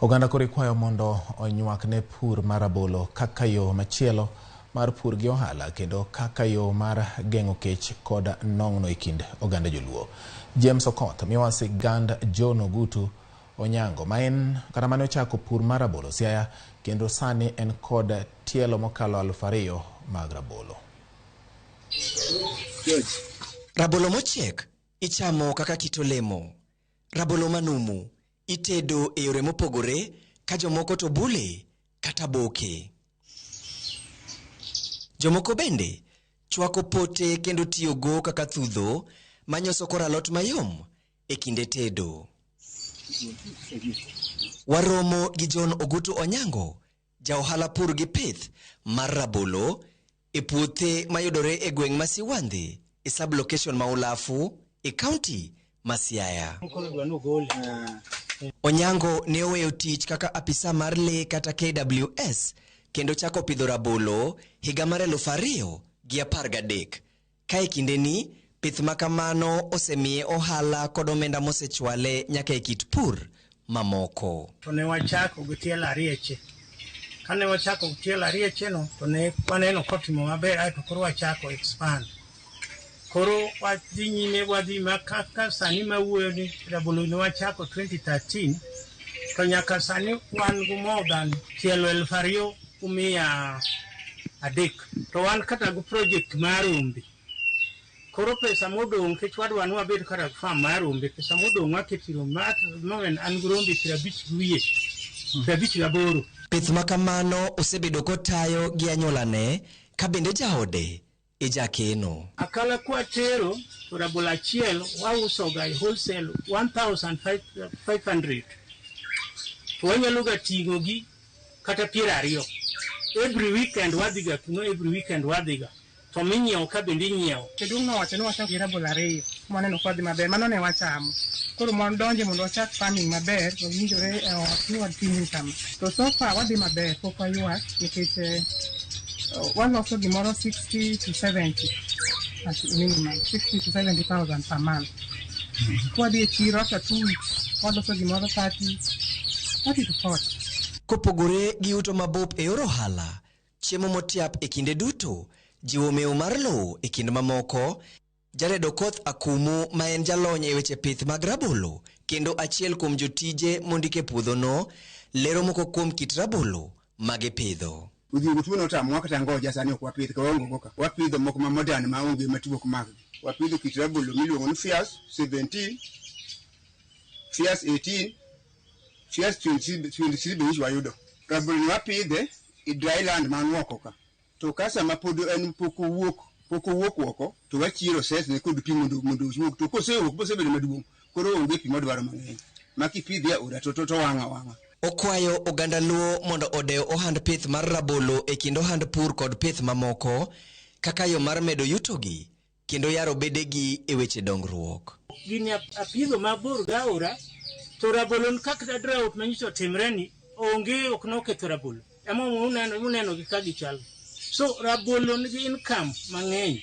Oganda koro ikwayo mondo onywak ne pur mar rabolo kaka yo machielo mar pur gi ohala kendo kaka yo mar geng'o kech kod nong'no e kind oganda joluo. James Okoth miyowa sigand John Ogutu Onyango ma en kata mane ochako pur mar rabolo Siaya kendo sani en kod tielo mokalo 2000 mag rabolo. Rabolo mochiek ichamo kaka kit olemo. Rabolo manumu itedo e yore mopogore ka jomoko to bule kata boke. Jomoko bende chwako pote kendo tiyogo kaka thudho manyoso kor alot mayom e kinde tedo. Waromo gi John Ogutu Onyango, ja ohala pur gi pith mar rabolo e puothe mayudore e gweng' ma Siwandhi e sub-location ma Ulafu e kaunti ma Siaya. Onyango ne oweyo tich kaka apisa mar lee kata KWS kendo chako pidho rabolo higa mar 2013. Ka e kindeni, pith ma kamano osemiye ohala kod omenda mosechwale nyaka e kit pur mamoko. To ne wachako gi tielo arieche. Kane wachako gi tielo arieche no, to ne waneno kotimo maber, aeto koro wachako expand. Koro wadhi nyime, wadhi ma kaka sani mawuoyo ni rabolo ne wachako 2013, to nyaka sani wan gi more than tielo 2300. To wan kata gi project mar rombe. Koro pesa modong' nikech wadwa ni wabed kata gi farm mar rombe, pesa modong' waketo e rombe. At the moment an gi rombe 50 gi wiye, 58. Pith ma kamano osebedo kotayo gi anyuolane ka bende jaode e jakeno. Akala kwatero to rabolo achiel wausoga e wholesale 1500. To wanyalo ga ting'o gi kata 20. Every weekend wadhiga kuno, every weekend wadhiga. To minyiewo ka bende inyiewo. Jaduong' nowacho ni wachak gi rabolo ariyo mwaneno ka wadhi maber, mano ne wachamo. Koro mwadonje mondo wachak farming maber, wawinjore e ot ni watim kama. To so far wadhi maber, pok waywak nikech waloso gimoro 60 to 70 at minimum, 60 to 70,000 per month. Kwadhi e chiro after 2 weeks, waloso gimoro 30 to 40. Kopogore gi yuto mabup e yor ohala, chiemo motiap e kinde duto, jiwo mewo mar lowo e kind mamoko, Jared Okoth Akumu ma en jalony e weche pith mag rabolo kendo achiel kuom jotije mondik e puodhono lero moko kuom kit rabolo ma gipidho. Odhiambo tuo notamowa kata ngoja sani ok wapidh ka waonge go ka. Wapidho moko ma modern ma onge ma tuo ok makgi. Wapidho kit rabolo miluongo ni Fierce 17, Fierce 18, Fierce 23 be nyocha wayudo. Rabolo ni wapidhe e dry land man oko ka. To ka sama pod en pok owuok oko to wachiero sesne kod pi mondo owuog. To kosewuok bosebedo maduong', koro onge pi modwaro mang'eny. Ma kipidhe e aora to wang' awang'a. Okwayo oganda Luo mondo odew ohand pith mar rabolo e kind ohand pur kod pith mamoko kaka yo mar medo yutogi kendo yaro bedegi e weche dongruok. Gini apidho mabor gi aora, to rabolo kaka drought manyiso otimre ni onge ok noketho rabolo. Emomiyo uneno gi ka gichal. So rabolo nigi income mang'eny.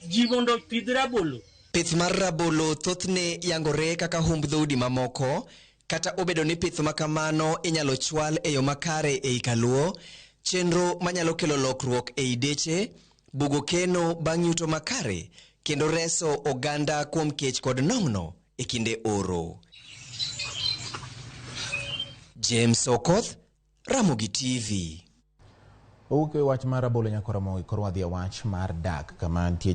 Ji mondo opidh rabolo. Pith mar rabolo thothne yangore kaka humb dhoudi mamoko kata obedo ni pith ma kamano inyalo chwal e yo makare ei kaluo, chenro manyalo kelo lokruok ei deche, bugo keno bang' yuto makare kendo reso oganda kuom kech kod nong'no e kinde oro. James Okoth, Ramogi TV. Owuok e wach mar rabolo nyaka Ramogi koro wadhi e wach mar dak kama nitie.